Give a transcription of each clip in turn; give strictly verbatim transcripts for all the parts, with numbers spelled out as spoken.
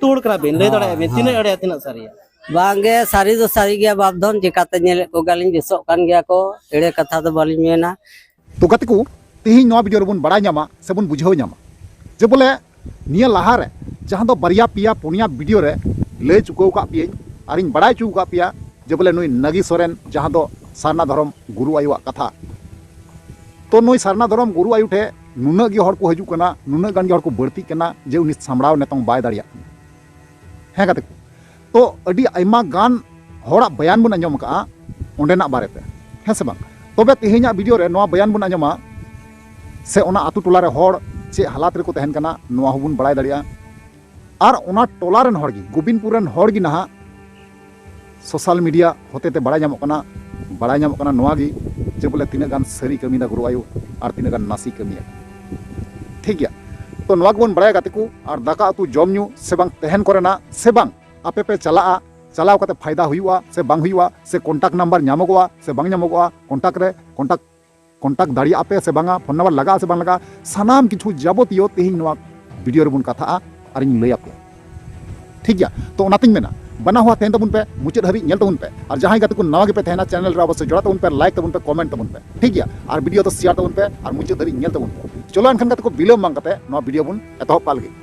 ᱛᱩᱲ ᱠᱟᱱᱟ ᱵᱤᱱ, ᱞᱟᱹᱭ ᱫᱟᱲᱮᱭᱟᱜᱼᱟ ᱵᱤᱱ ᱛᱤᱱᱟᱹᱜ ᱮᱲᱮᱭᱟ, ᱛᱤᱱᱟᱹᱜ ᱥᱟᱹᱨᱤᱭᱟ? ᱵᱟᱝᱜᱮ, ᱥᱟᱹᱨᱤ ᱫᱚ ᱥᱟᱹᱨᱤ ᱜᱮᱭᱟ ᱵᱟᱯ ᱫᱷᱚᱱ, ᱪᱮᱠᱟᱛᱮ ᱧᱮᱞᱮᱫ ᱠᱚᱜᱮᱭᱟᱞᱤᱧ, ᱵᱮᱥᱚᱜ ᱠᱟᱱ ᱜᱮᱭᱟ ᱠᱚ, ᱮᱲᱮ ᱠᱟᱛᱷᱟ ᱫᱚ ᱵᱟᱹᱞᱤᱧ ᱢᱮᱱᱟ᱾ ᱛᱚ ᱜᱟᱛᱮ ᱠᱚ, ᱛᱮᱦᱮᱧ ᱱᱚᱣᱟ ᱵᱷᱤᱰᱤᱭᱳ ᱨᱮᱵᱚᱱ ᱵᱟᱲᱟᱭ ᱧᱟᱢᱟ ᱥᱮᱵᱚᱱ ᱵᱩᱡᱷᱟᱹᱣ ᱧᱟᱢᱟ ᱡᱮ ᱵᱚᱞᱮ ᱱᱤᱭᱟᱹ ᱞᱟᱦᱟᱨᱮ ᱡᱟᱦᱟᱸ ᱫᱚ ᱵᱟᱨᱭᱟ ᱯᱮᱭᱟ ᱯᱩᱱᱭᱟ ᱵᱷᱤᱰᱤᱭᱳ ᱨᱮ ᱞᱟᱹᱭ ᱪᱩᱠᱟᱹᱣ ᱟᱠᱟᱫ ᱯᱮᱭᱟᱹᱧ ᱟᱨᱤᱧ ᱵᱟᱲᱟᱭ ᱦᱚᱪᱚ ᱟᱠᱟᱫ ᱯᱮᱭᱟ ᱡᱮ ᱵᱚᱞᱮ ᱱᱩᱭ ᱱᱟᱜᱤ ᱥᱚᱨᱮᱱ ᱡᱟᱦᱟᱸ ᱫᱚ ᱥᱟᱨᱱᱟ ᱫᱷᱚᱨᱚᱢ ᱜᱩᱨᱩ ᱟᱭᱳᱣᱟᱜ ᱠᱟᱛᱷᱟ᱾ ᱛᱚ ᱱᱩᱭ ᱥᱟᱨᱱᱟ ᱫᱷᱚᱨᱚᱢ ᱜᱩᱨᱩ ᱟᱭᱳ ᱴᱷᱮᱱ ᱱᱩᱱᱟᱹᱜ ᱜᱮ ᱦᱚᱲ ᱠᱚ ᱦᱤᱡᱩᱜ ᱠᱟᱱᱟ, ᱱᱩᱱᱟᱹᱜ ᱜᱟᱱ ᱜᱮ ᱦᱚᱲ ᱠᱚ ᱵᱟᱹᱲᱛᱤᱜ ᱠᱟᱱᱟ ᱡᱮ ᱩᱱᱤ ᱥᱟᱢᱵᱲᱟᱣ ᱱᱤᱛᱚᱝ ᱵᱟᱭ ᱫᱟᱲᱮᱭᱟᱜ ᱠᱟᱱᱟ᱾ ᱦᱮᱸ ᱜᱟᱛᱮ ᱠᱚ, ᱛᱚ ᱟᱹᱰᱤ ᱟᱭᱢᱟ ᱜᱟᱱ ᱦᱚᱲᱟᱜ ᱵᱟᱭᱟᱱ ᱵᱚᱱ ᱟᱸᱡᱚᱢ ᱟᱠᱟᱫᱼᱟ ᱚᱸᱰᱮᱱᱟᱜ ᱵᱟᱨᱮᱛᱮ, ᱦᱮᱸ ᱥᱮ ᱵᱟᱝ? ᱛᱚᱵᱮ ᱛᱮᱦᱮᱧᱟᱜ ᱵᱷᱤᱰᱤᱭᱳ ᱨᱮ ᱱᱚᱣᱟ ᱵᱟᱭᱟᱱ ᱵᱚᱱ ᱟᱸᱡᱚᱢᱟ ᱥᱮ ᱚᱱᱟ ᱟᱛᱳ ᱴᱚᱞᱟ ᱨᱮ ᱦᱚᱲ ᱪᱮᱫ ᱦᱟᱞᱟᱛ ᱨᱮᱠᱚ ᱛᱟᱦᱮᱱ ᱠᱟᱱᱟ, ᱱᱚᱣᱟ ᱦᱚᱸᱵᱚᱱ ᱵᱟᱲᱟᱭ ᱫᱟᱲᱮᱭᱟᱜᱼᱟ᱾ ᱟᱨ ᱚᱱᱟ ᱴᱚᱞᱟ ᱨᱮᱱ ᱦᱚᱲ ᱜᱮ, ᱜᱳᱵᱤᱱᱯᱩᱨ ᱨᱮᱱ ᱦᱚᱲ ᱜᱮ ᱱᱟᱦᱟᱜ ᱥᱳᱥᱟᱞ ᱢᱤᱰᱤᱭᱟ ᱦᱚᱛᱮᱛᱮ ᱵᱟᱲᱟᱭ ᱧᱟᱢᱚᱜ ᱠᱟᱱᱟ, ᱵᱟᱲᱟᱭ ᱧᱟᱢᱚᱜ ᱠᱟᱱᱟ ᱱᱚᱣᱟ ᱜᱮ ᱡᱮ ᱵᱚᱞᱮ ᱛᱤᱱᱟᱹᱜ ᱜᱟᱱ ᱥᱟᱹᱨᱤ ᱠᱟᱹᱢᱤᱭᱮᱫᱟ ᱜᱩᱨᱩ ᱟᱭᱳ ᱟᱨ ᱛᱤᱱᱟᱹᱜ ᱜᱟᱱ ᱱᱟᱥᱮ ᱠᱟᱹᱢᱤᱭᱮᱫᱟ᱾ ᱴᱷᱤᱠ ᱜᱮᱭᱟ, ᱛᱚ ᱱᱚᱣᱟ ᱜᱮᱵᱚᱱ ᱵᱟᱲᱟᱭᱟ ᱜᱟᱛᱮ ᱠᱚ, ᱟᱨ ᱫᱟᱠᱟ ᱩᱛᱩ ᱡᱚᱢ ᱧᱩ ᱥᱮ ᱵᱟᱝ ᱛᱟᱦᱮᱱ ᱠᱚᱨᱮᱱᱟᱜ ᱥᱮ ᱵᱟᱝ ᱟᱯᱮ ᱯᱮ ᱪᱟᱞᱟᱜᱼᱟ, ᱪᱟᱞᱟᱣ ᱠᱟᱛᱮ ᱯᱷᱟᱭᱫᱟ ᱦᱩᱭᱩᱜᱼᱟ ᱥᱮ ᱵᱟᱝ ᱦᱩᱭᱩᱜᱼᱟ, ᱥᱮ ᱠᱚᱱᱴᱟᱠᱴ ᱱᱟᱢᱵᱟᱨ ᱧᱟᱢᱚᱜᱚᱜᱼᱟ ᱥᱮ ᱵᱟᱝ ᱧᱟᱢᱚᱜᱚᱜᱼᱟ, ᱠᱚᱱᱴᱟᱠᱴ ᱨᱮ ᱠᱚᱱᱴᱟᱠᱴ ᱠᱚᱱᱴᱟᱠᱴ ᱫᱟᱲᱮᱭᱟᱜᱼᱟ ᱯᱮ ᱥᱮ ᱵᱟᱝᱟ, ᱯᱷᱳᱱ ᱱᱟᱢᱵᱟᱨ ᱞᱟᱜᱟᱜᱼᱟ ᱥᱮ ᱵᱟᱝ ᱞᱟᱜᱟᱜᱼᱟ, ᱥᱟᱱᱟᱢ ᱠᱤᱪᱷᱩ ᱡᱟᱵᱚᱛᱤᱭᱚ ᱛᱮᱦᱮᱧ ᱱᱚᱣᱟ ᱵᱷᱤᱰᱤᱭᱳ ᱨᱮᱵᱚᱱ ᱠᱟᱛᱷᱟᱜᱼᱟ ᱟᱨᱤᱧ ᱞᱟᱹᱭ ᱟᱯᱮᱭᱟ᱾ ᱴᱷᱤᱠ ᱜᱮᱭᱟ, ᱛᱚ ᱚᱱᱟᱛᱤᱧ ᱢᱮᱱᱟ ᱵᱟᱱᱟ ᱦᱚᱲ ᱛᱟᱦᱮᱱ ᱛᱟᱵᱚᱱ ᱯᱮ, ᱢᱩᱪᱟᱹᱫ ᱦᱟᱹᱵᱤᱡ ᱧᱮᱞ ᱛᱟᱵᱚᱱ ᱯᱮ, ᱟᱨ ᱡᱟᱦᱟᱸᱭ ᱜᱟᱛᱮ ᱠᱚ ᱱᱟᱣᱟ ᱜᱮᱯᱮ ᱛᱟᱦᱮᱱᱟ ᱪᱮᱱᱮᱞ ᱨᱮ ᱚᱵᱚᱥᱥᱳᱭ ᱡᱚᱲᱟᱣ ᱛᱟᱵᱚᱱ ᱯᱮ, ᱞᱟᱭᱤᱠ ᱛᱟᱵᱚᱱ ᱯᱮ, ᱠᱚᱢᱮᱱᱴ ᱛᱟᱵᱚᱱ ᱯᱮ, ᱴᱷᱤᱠ ᱜᱮᱭᱟ, ᱟᱨ ᱵᱷᱤᱰᱤᱭᱳ ᱫᱚ ᱥᱮᱭᱟᱨ ᱛᱟᱵᱚᱱ ᱯᱮ ᱟᱨ ᱢᱩᱪᱟᱹᱫ ᱫᱷᱟᱹᱵᱤᱡ ᱧᱮᱞ ᱛᱟᱵᱚᱱ ᱯᱮ᱾ ᱪᱚᱞᱚ ᱮᱱᱠᱷᱟᱱ ᱜᱟᱛᱮ ᱠᱚ ᱵᱤᱞᱚᱢ ᱵᱟᱝ ᱠᱟᱛᱮ ᱱᱚᱣᱟ ᱵᱷᱤᱰᱤᱭᱳ ᱵᱚᱱ ᱮᱛᱚᱦᱚᱵ ᱠᱟᱜ ᱞᱟᱹᱜᱤᱫ᱾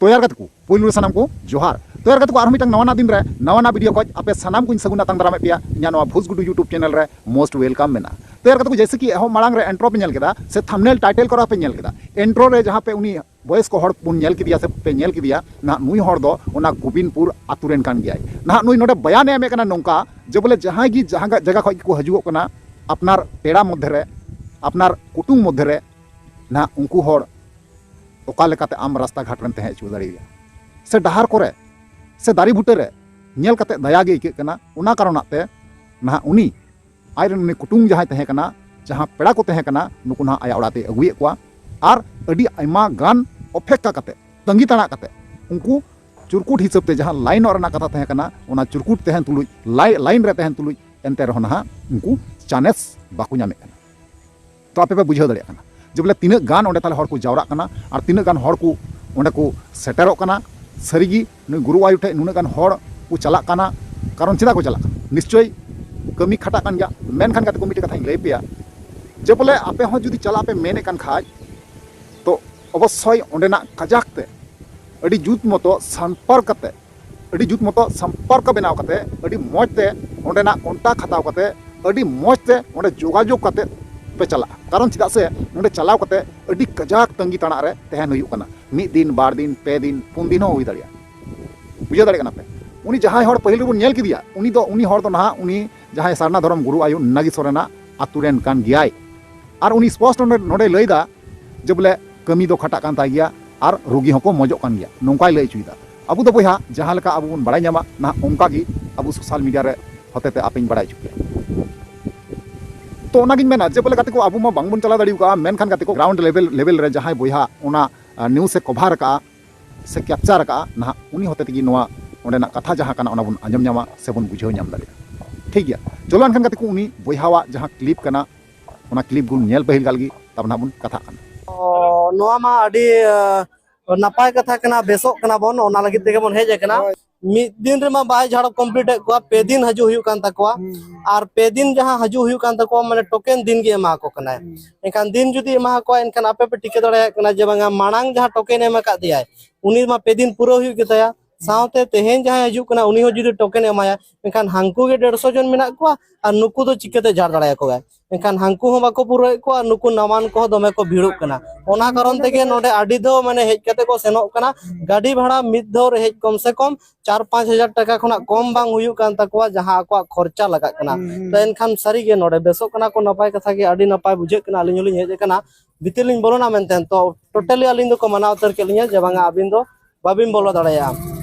ᱛᱚᱭᱟᱨ ᱜᱟᱛᱮ ᱠᱚ, ᱯᱩᱭᱞᱩ ᱨᱮ ᱥᱟᱱᱟᱢ ᱠᱚ ᱡᱚᱦᱟᱨ᱾ ᱛᱚᱭᱟᱨ ᱜᱟᱛᱮ ᱠᱚ, ᱟᱨᱦᱚᱸ ᱢᱤᱫᱴᱟᱝ ᱱᱟᱣᱟᱱᱟᱜ ᱫᱤᱱ ᱨᱮ ᱱᱟᱣᱟᱱᱟᱜ ᱵᱷᱤᱰᱤᱭᱳ ᱠᱷᱚᱡ ᱟᱯᱮ ᱥᱟᱱᱟᱢ ᱠᱚᱧ ᱥᱟᱹᱜᱩᱱ ᱟᱛᱟᱝ ᱫᱟᱨᱟᱢᱮᱫ ᱯᱮᱭᱟ ᱤᱧᱟᱹᱜ ᱱᱚᱣᱟ ᱵᱷᱩᱥ ᱜᱩᱰᱩ YouTube ᱪᱮᱱᱮᱞ ᱨᱮ᱾ ᱢᱳᱥᱴ ᱳᱭᱮᱞᱠᱟᱢ ᱢᱮᱱᱟᱜᱼᱟ᱾ ᱛᱚᱭᱟᱨ ᱜᱟᱛᱮ ᱠᱚ, ᱡᱮᱭᱥᱮ ᱠᱤ ᱮᱦᱚᱵ ᱢᱟᱲᱟᱝ ᱨᱮ ᱤᱱᱴᱨᱳ ᱯᱮ ᱧᱮᱞ ᱠᱮᱫᱟ ᱥᱮ ᱛᱷᱟᱢᱵᱱᱮᱞ ᱴᱟᱭᱴᱮᱞ ᱠᱚᱨᱮ ᱯᱮ ᱧᱮᱞ ᱠᱮᱫᱟ, ᱤᱱᱴᱨᱳ ᱨᱮ ᱡᱟᱦᱟᱸ ᱯᱮ ᱩᱱᱤ ᱵᱚᱭᱮᱥᱠᱚ ᱦᱚᱲ ᱵᱚᱱ ᱧᱮᱞ ᱠᱮᱫᱮᱭᱟ ᱥᱮ ᱯᱮ ᱧᱮᱞ ᱠᱮᱫᱮᱭᱟ, ᱱᱟᱦᱟᱜ ᱱᱩᱭ ᱦᱚᱲ ᱫᱚ ᱚᱱᱟ ᱜᱳᱵᱤᱱᱯᱩᱨ ᱟᱛᱳ ᱨᱮᱱ ᱠᱟᱱ ᱜᱮᱭᱟᱭ᱾ ᱱᱟᱦᱟᱜ ᱱᱩᱭ ᱱᱚᱰᱮ ᱵᱟᱭᱟᱱᱮ ᱮᱢᱮᱫ ᱠᱟᱱᱟ ᱱᱚᱝᱠᱟ ᱡᱮ ᱵᱚᱞᱮ ᱡᱟᱦᱟᱸᱭ ᱜᱮ ᱡᱟᱦᱟᱸ ᱡᱟᱭᱜᱟ ᱠᱷᱚᱡ ᱜᱮᱠᱚ ᱦᱤᱡᱩᱜᱚᱜ ᱠᱟᱱᱟ, ᱟᱯᱱᱟᱨ ᱯᱮᱲᱟ ᱢᱚᱫᱽᱫᱷᱮ ᱨᱮ, ᱟᱯᱱᱟᱨ ᱠᱩᱴᱩᱢ ᱢᱚᱫᱽᱫᱷᱮ ᱨᱮ, ᱱᱟᱦᱟᱜ ᱩᱱᱠᱩ ᱦᱚᱲ ᱚᱠᱟ ᱞᱮᱠᱟᱛᱮ ᱟᱢ ᱨᱟᱥᱛᱟ ᱜᱷᱟᱴ ᱨᱮᱢ ᱛᱟᱦᱮᱸ ᱦᱚᱪᱚ ᱫᱟᱲᱮᱭᱟᱭᱟ, ᱥᱮ ᱰᱟᱦᱟᱨ ᱠᱚᱨᱮ ᱥᱮ ᱫᱟᱨᱮ ᱵᱩᱴᱟᱹ ᱨᱮ ᱧᱮᱞ ᱠᱟᱛᱮ ᱫᱟᱭᱟ ᱜᱮ ᱟᱹᱭᱠᱟᱹᱜ ᱠᱟᱱᱟ᱾ ᱚᱱᱟ ᱠᱟᱨᱚᱱᱟᱜ ᱛᱮ ᱱᱟᱦᱟᱜ ᱩᱱᱤ ᱟᱡ ᱨᱮᱱ ᱩᱱᱤ ᱠᱩᱴᱩᱢ ᱡᱟᱦᱟᱸᱭ ᱛᱟᱦᱮᱸ ᱠᱟᱱᱟ, ᱡᱟᱦᱟᱸ ᱯᱮᱲᱟ ᱠᱚ ᱛᱟᱦᱮᱸ ᱠᱟᱱᱟ, ᱱᱩᱠᱩ ᱱᱟᱦᱟᱜ ᱟᱭᱟᱜ ᱚᱲᱟᱜ ᱛᱮᱭ ᱟᱹᱜᱩᱭᱮᱫ ᱠᱚᱣᱟ᱾ ᱟᱨ ᱟᱹᱰᱤ ᱟᱭᱢᱟ ᱜᱟᱱ ᱚᱯᱮᱠᱠᱷᱟ ᱠᱟᱛᱮ, ᱛᱟᱺᱜᱤ ᱛᱟᱲᱟᱜ ᱠᱟᱛᱮ, ᱩᱱᱠᱩ ᱪᱩᱨᱠᱩᱴ ᱦᱤᱥᱟᱹᱵ ᱛᱮ ᱡᱟᱦᱟᱸ ᱞᱟᱭᱤᱱᱚᱜ ᱨᱮᱱᱟᱜ ᱠᱟᱛᱷᱟ ᱛᱟᱦᱮᱸ ᱠᱟᱱᱟ, ᱚᱱᱟ ᱪᱩᱨᱠᱩᱴ ᱛᱟᱦᱮᱱ ᱛᱩᱞᱩᱡ, ᱞᱟᱭ-, ᱞᱟᱭᱤᱱ ᱨᱮ ᱛᱟᱦᱮᱱ ᱛᱩᱞᱩᱡ, ᱮᱱᱛᱮ ᱨᱮᱦᱚᱸ ᱱᱟᱦᱟᱜ ᱩᱱᱠᱩ ᱪᱟᱱᱮᱥ ᱵᱟᱠᱚ ᱧᱟᱢᱮᱫ ᱠᱟᱱᱟ᱾ ᱛᱚ ᱟᱯᱮ ᱯᱮ ᱵᱩᱡᱷᱟᱹᱣ ᱫᱟᱲᱮᱭᱟᱜ ᱠᱟᱱᱟ᱾ ᱡᱮ ᱵᱚᱞᱮ ᱛᱤᱱᱟᱹᱜ ᱜᱟᱱ ᱚᱸᱰᱮ ᱛᱟᱦᱞᱮ ᱦᱚᱲ ᱠᱚ ᱡᱟᱣᱨᱟᱜ ᱠᱟᱱᱟ ᱟᱨ ᱛᱤᱱᱟᱹᱜ ᱜᱟᱱ ᱦᱚᱲ ᱠᱚ ᱚᱸᱰᱮ ᱠᱚ ᱥᱮᱴᱮᱨᱚᱜ ᱠᱟᱱᱟ᱾ ᱥᱟᱹᱨᱤᱜᱮ ᱱᱩᱭ ᱜᱩᱨᱩ ᱟᱭᱳ ᱴᱷᱮᱡ ᱱᱩᱱᱟᱹᱜ ᱜᱟᱱ ᱦᱚᱲ ᱠᱚ ᱪᱟᱞᱟᱜ ᱠᱟᱱᱟ, ᱠᱟᱨᱚᱱ ᱪᱮᱫᱟᱜ ᱠᱚ ᱪᱟᱞᱟᱜ ᱠᱟᱱᱟ? ᱱᱤᱥᱪᱳᱭ ᱠᱟᱹᱢᱤ ᱠᱷᱟᱴᱟᱜ ᱠᱟᱱ ᱜᱮᱭᱟ᱾ ᱢᱮᱱᱠᱷᱟᱱ ᱜᱟᱛᱮ ᱠᱚ, ᱢᱤᱫᱴᱮᱡ ᱠᱟᱛᱷᱟᱧ ᱞᱟᱹᱭ ᱯᱮᱭᱟ, ᱡᱮ ᱵᱚᱞᱮ ᱟᱯᱮ ᱦᱚᱸ ᱡᱩᱫᱤ ᱪᱟᱞᱟᱜ ᱯᱮ ᱢᱮᱱᱮᱫ ᱠᱟᱱ ᱠᱷᱟᱡ, ᱛᱚ ᱚᱵᱚᱥᱥᱳᱭ ᱚᱸᱰᱮᱱᱟᱜ ᱠᱟᱡᱟᱠ ᱛᱮ ᱟᱹᱰᱤ ᱡᱩᱛ ᱢᱚᱛᱚ ᱥᱚᱢᱯᱚᱨᱠ ᱠᱟᱛᱮ, ᱟᱹᱰᱤ ᱡᱩᱛ ᱢᱚᱛᱚ ᱥᱚᱢᱯᱚᱨᱠ ᱵᱮᱱᱟᱣ ᱠᱟᱛᱮ, ᱟᱹᱰᱤ ᱢᱚᱡᱽ ᱛᱮ ᱚᱸᱰᱮᱱᱟᱜ ᱠᱚᱱᱴᱟᱠᱴ ᱦᱟᱛᱟᱣ ᱠᱟᱛᱮ, ᱟᱹᱰᱤ ᱢᱚᱡᱽ ᱛᱮ ᱚᱸᱰᱮ ᱡᱳᱜᱟᱡᱳᱜᱽ ᱠᱟᱛᱮ ᱯᱮ ᱪᱟᱞᱟᱜᱼᱟ᱾ ᱠᱟᱨᱚᱱ ᱪᱮᱫᱟᱜ ᱥᱮ ᱱᱚᱸᱰᱮ ᱪᱟᱞᱟᱣ ᱠᱟᱛᱮ ᱟᱹᱰᱤ ᱠᱟᱡᱟᱠ ᱛᱟᱺᱜᱤ ᱛᱟᱲᱟᱜ ᱨᱮ ᱛᱟᱦᱮᱱ ᱦᱩᱭᱩᱜ ᱠᱟᱱᱟ, ᱢᱤᱫ ᱫᱤᱱ, ᱵᱟᱨ ᱫᱤᱱ, ᱯᱮ ᱫᱤᱱ, ᱯᱩᱱ ᱫᱤᱱ ᱦᱚᱸ ᱦᱩᱭ ᱫᱟᱲᱮᱭᱟᱜᱼᱟ᱾ ᱵᱩᱡᱷᱟᱹᱣ ᱫᱟᱲᱮᱭᱟᱜ ᱠᱟᱱᱟ ᱯᱮ? ᱩᱱᱤ ᱡᱟᱦᱟᱸᱭ ᱦᱚᱲ ᱯᱟᱹᱦᱤᱞ ᱨᱮᱵᱚᱱ ᱧᱮᱞ ᱠᱮᱫᱮᱭᱟ, ᱩᱱᱤ ᱫᱚ, ᱩᱱᱤ ᱦᱚᱲ ᱫᱚ ᱱᱟᱦᱟᱜ ᱩᱱᱤ ᱡᱟᱦᱟᱸᱭ ᱥᱟᱨᱱᱟ ᱫᱷᱚᱨᱚᱢ ᱜᱩᱨᱩ ᱟᱭᱳ ᱱᱟᱜᱮᱥᱚᱨ ᱨᱮᱱᱟᱜ ᱟᱛᱳ ᱨᱮᱱ ᱠᱟᱱ ᱜᱮᱭᱟᱭ᱾ ᱟᱨ ᱩᱱᱤ ᱥᱯᱚᱥᱴ ᱱᱚᱰᱮ, ᱱᱚᱰᱮᱭ ᱞᱟᱹᱭᱫᱟ ᱡᱮ ᱵᱚᱞᱮ ᱠᱟᱹᱢᱤ ᱫᱚ ᱠᱷᱟᱴᱟᱜ ᱠᱟᱱ ᱛᱟᱭ ᱜᱮᱭᱟ ᱟᱨ ᱨᱩᱜᱤ ᱦᱚᱸᱠᱚ ᱢᱚᱡᱚᱜ ᱠᱟᱱ ᱜᱮᱭᱟ, ᱱᱚᱝᱠᱟᱭ ᱞᱟᱹᱭ ᱦᱚᱪᱚᱭᱮᱫᱟ᱾ ᱟᱵᱚ ᱫᱚ ᱵᱚᱭᱦᱟ ᱡᱟᱦᱟᱸ ᱞᱮᱠᱟ ᱟᱵᱚ ᱵᱚᱱ ᱵᱟᱲᱟᱭ ᱧᱟᱢᱟ, ᱱᱟᱦᱟᱜ ᱚᱱᱠᱟ ᱜᱮ ᱟᱵᱚ ᱥᱳᱥᱟᱞ ᱢᱤᱰᱤᱭᱟ ᱨᱮ ᱦᱚᱛᱮᱛᱮ ᱟᱯᱮᱧ ᱵᱟᱲᱟᱭ ᱦᱚᱪᱚ ᱯᱮᱭᱟ᱾ ᱛᱚ ᱚᱱᱟᱜᱤᱧ ᱢᱮᱱᱟ ᱡᱮ ᱵᱚᱞᱮ ᱜᱟᱛᱮ ᱠᱚ, ᱟᱵᱚ ᱢᱟ ᱵᱟᱝᱵᱚᱱ ᱪᱟᱞᱟᱣ ᱫᱟᱲᱮ ᱠᱟᱜᱼᱟ, ᱢᱮᱱᱠᱷᱟᱱ ᱜᱟᱛᱮ ᱠᱚ, ᱜᱨᱟᱣᱩᱱᱰ ᱞᱮᱵᱮᱞ, ᱞᱮᱵᱮᱞ ᱨᱮ ᱡᱟᱦᱟᱸᱭ ᱵᱚᱭᱦᱟ ᱚᱱᱟ ᱱᱤᱭᱩᱡᱽ ᱮ ᱠᱚᱵᱷᱟᱨ ᱟᱠᱟᱜᱼᱟ ᱥᱮ ᱠᱮᱯᱪᱟᱨ ᱟᱠᱟᱜᱼᱟ, ᱱᱟᱦᱟᱜ ᱩᱱᱤ ᱦᱚᱛᱮ ᱛᱮᱜᱮ ᱱᱚᱣᱟ ᱚᱸᱰᱮᱱᱟᱜ ᱠᱟᱛᱷᱟ ᱡᱟᱦᱟᱸ ᱠᱟᱱᱟ ᱚᱱᱟ ᱵᱚᱱ ᱟᱸᱡᱚᱢ ᱧᱟᱢᱟ ᱥᱮᱵᱚᱱ ᱵᱩᱡᱷᱟᱹᱣ ᱧᱟᱢ ᱫᱟᱲᱮᱭᱟᱜᱼᱟ᱾ ᱴᱷᱤᱠ ᱜᱮᱭᱟ, ᱪᱚᱞᱚ ᱮᱱᱠᱷᱟᱱ ᱜᱟᱛᱮ ᱠᱚ, ᱩᱱᱤ ᱵᱚᱭᱦᱟᱣᱟᱜ ᱡᱟᱦᱟᱸ ᱠᱞᱤᱯ ᱠᱟᱱᱟ, ᱚᱱᱟ ᱠᱞᱤᱯ ᱵᱚᱱ ᱧᱮᱞ ᱯᱟᱹᱦᱤᱞ ᱠᱟᱜ ᱞᱮᱜᱮ, ᱛᱟᱨᱯᱚᱨ ᱱᱟᱦᱟᱜ ᱵᱚᱱ ᱠᱟᱛᱷᱟᱜ ᱠᱟᱱᱟ᱾ ᱚ, ᱱᱚᱣᱟ ᱢᱟ ᱟᱹᱰᱤ, ᱟᱹ, ᱱᱟᱯᱟᱭ ᱠᱟᱛᱷᱟ ᱠᱟᱱᱟ, ᱵᱮᱥᱚᱜ ᱠᱟᱱᱟ ᱵᱚᱱ, ᱚᱱᱟ ᱞᱟᱹᱜᱤᱫ ᱛᱮᱜᱮ ᱵᱚᱱ ᱦᱮᱡ ᱟᱠᱟᱱᱟ᱾ ᱦᱳᱭ᱾ ᱢᱤᱫ ᱫᱤᱱ ᱨᱮᱢᱟ ᱵᱟᱭ ᱡᱷᱟᱲᱚ ᱠᱚᱢᱯᱞᱤᱴ ᱮᱫ ᱠᱚᱣᱟ, ᱯᱮ ᱫᱤᱱ ᱦᱤᱡᱩᱜ ᱦᱩᱭᱩᱜ ᱠᱟᱱ ᱛᱟᱠᱚᱣᱟ᱾ ᱦᱩᱸ᱾ ᱟᱨ ᱯᱮ ᱫᱤᱱ ᱡᱟᱦᱟᱸ ᱦᱤᱡᱩᱜ ᱦᱩᱭᱩᱜ ᱠᱟᱱ ᱛᱟᱠᱚᱣᱟ, ᱢᱟᱱᱮ ᱴᱳᱠᱮᱱ ᱫᱤᱱ ᱜᱮ ᱮᱢᱟ ᱠᱚ ᱠᱟᱱᱟᱭ᱾ ᱦᱩᱸ᱾ ᱮᱱᱠᱷᱟᱱ ᱫᱤᱱ ᱡᱩᱫᱤ ᱮᱢᱟ ᱠᱚᱣᱟ, ᱮᱱᱠᱷᱟᱱ ᱟᱯᱮ ᱯᱮ ᱴᱷᱤᱠᱟᱹ ᱫᱟᱲᱮᱭᱟᱜ ᱠᱟᱱᱟ ᱡᱮ ᱵᱟᱝᱟ, ᱢᱟᱲᱟᱝ ᱡᱟᱦᱟᱸ ᱴᱳᱠᱮᱱ ᱮᱢ ᱟᱠᱟᱫ ᱫᱮᱭᱟᱭ, ᱩᱱᱤ ᱢᱟ ᱯᱮ ᱫᱤᱱ ᱯᱩᱨᱟᱹᱣ ᱦᱩᱭᱩᱜ ᱜᱮᱛᱟᱭᱟ᱾ ᱦᱩᱸ᱾ ᱥᱟᱶᱛᱮ ᱛᱮᱦᱮᱧ ᱡᱟᱦᱟᱸᱭ ᱦᱤᱡᱩᱜ ᱠᱟᱱᱟ, ᱩᱱᱤ ᱦᱚᱸ ᱡᱩᱫᱤ ᱴᱳᱠᱮᱱ ᱮ ᱮᱢᱟᱭᱟ, ᱢᱮᱱᱠᱷᱟᱱ ᱦᱟᱱᱠᱩ ᱜᱮ ᱰᱮᱲᱥᱚ ᱡᱚᱱ ᱢᱮᱱᱟᱜ ᱠᱚᱣᱟ, ᱟᱨ ᱱᱩᱠᱩ ᱫᱚ ᱪᱤᱠᱟᱹᱛᱮ ᱡᱷᱟᱲ ᱫᱟᱲᱮᱭᱟᱠᱚᱣᱟᱭ? ᱮᱱᱠᱷᱟᱱ ᱦᱟᱱᱠᱩ ᱦᱚᱸ ᱵᱟᱠᱚ ᱯᱩᱨᱟᱹᱣᱮᱫ ᱠᱚᱣᱟ, ᱟᱨ ᱱᱩᱠᱩ ᱱᱟᱣᱟᱱ ᱠᱚᱦᱚᱸ ᱫᱚᱢᱮ ᱠᱚ ᱵᱷᱤᱲᱚᱜ ᱠᱟᱱᱟ᱾ ᱚᱱᱟ ᱠᱟᱨᱚᱱ ᱛᱮᱜᱮ ᱱᱚᱰᱮ ᱟᱹᱰᱤ ᱫᱚ ᱢᱟᱱᱮ ᱦᱮᱡ ᱠᱟᱛᱮ ᱠᱚ ᱥᱮᱱᱚᱜ ᱠᱟᱱᱟ᱾ ᱜᱟᱹᱰᱤ ᱵᱷᱟᱲᱟ ᱢᱤᱫ ᱫᱷᱟᱣ ᱨᱮ ᱦᱮᱡ ᱠᱚᱢ ᱥᱮ ᱠᱚᱢ ᱪᱟᱨ ᱯᱟᱸᱪ ᱦᱟᱡᱟᱨ ᱴᱟᱠᱟ ᱠᱷᱚᱱᱟᱜ ᱠᱚᱢ ᱵᱟᱝ ᱦᱩᱭᱩᱜ ᱠᱟᱱ ᱛᱟᱠᱚᱣᱟ, ᱡᱟᱦᱟᱸ ᱟᱠᱚᱣᱟᱜ ᱠᱷᱚᱨᱪᱟ ᱞᱟᱜᱟᱜ ᱠᱟᱱᱟ᱾ ᱦᱩᱸ, ᱦᱩᱸ᱾ ᱛᱚ ᱮᱱᱠᱷᱟᱱ ᱥᱟᱹᱨᱤᱜᱮ ᱱᱚᱰᱮ ᱵᱮᱥᱚᱜ ᱠᱟᱱᱟ ᱠᱚ, ᱱᱟᱯᱟᱭ ᱠᱟᱛᱷᱟ ᱜᱮ, ᱟᱹᱰᱤ ᱱᱟᱯᱟᱭ ᱵᱩᱡᱷᱟᱹᱜ ᱠᱟᱱᱟ᱾ ᱟᱹᱞᱤᱧ ᱦᱚᱸᱞᱤᱧ ᱦᱮᱡ ᱟᱠᱟᱱᱟ, ᱵᱷᱤᱛᱤᱨ ᱞᱤᱧ ᱵᱚᱞᱚᱱᱟ ᱢᱮᱱᱛᱮ, ᱛᱚ ᱴᱳᱴᱟᱞᱤ ᱟᱹᱞᱤᱧ ᱫᱚᱠᱚ ᱢᱟᱱᱟ ᱩᱛᱟᱹᱨ ᱠᱮᱫ ᱞᱤᱧᱟ ᱡᱮ ᱵᱟᱝᱟ, ᱟᱹᱵᱤᱱ ᱫᱚ ᱵᱟᱹᱵᱤᱱ ᱵᱚᱞᱚ ᱫᱟᱲᱮᱭᱟᱜᱼᱟ᱾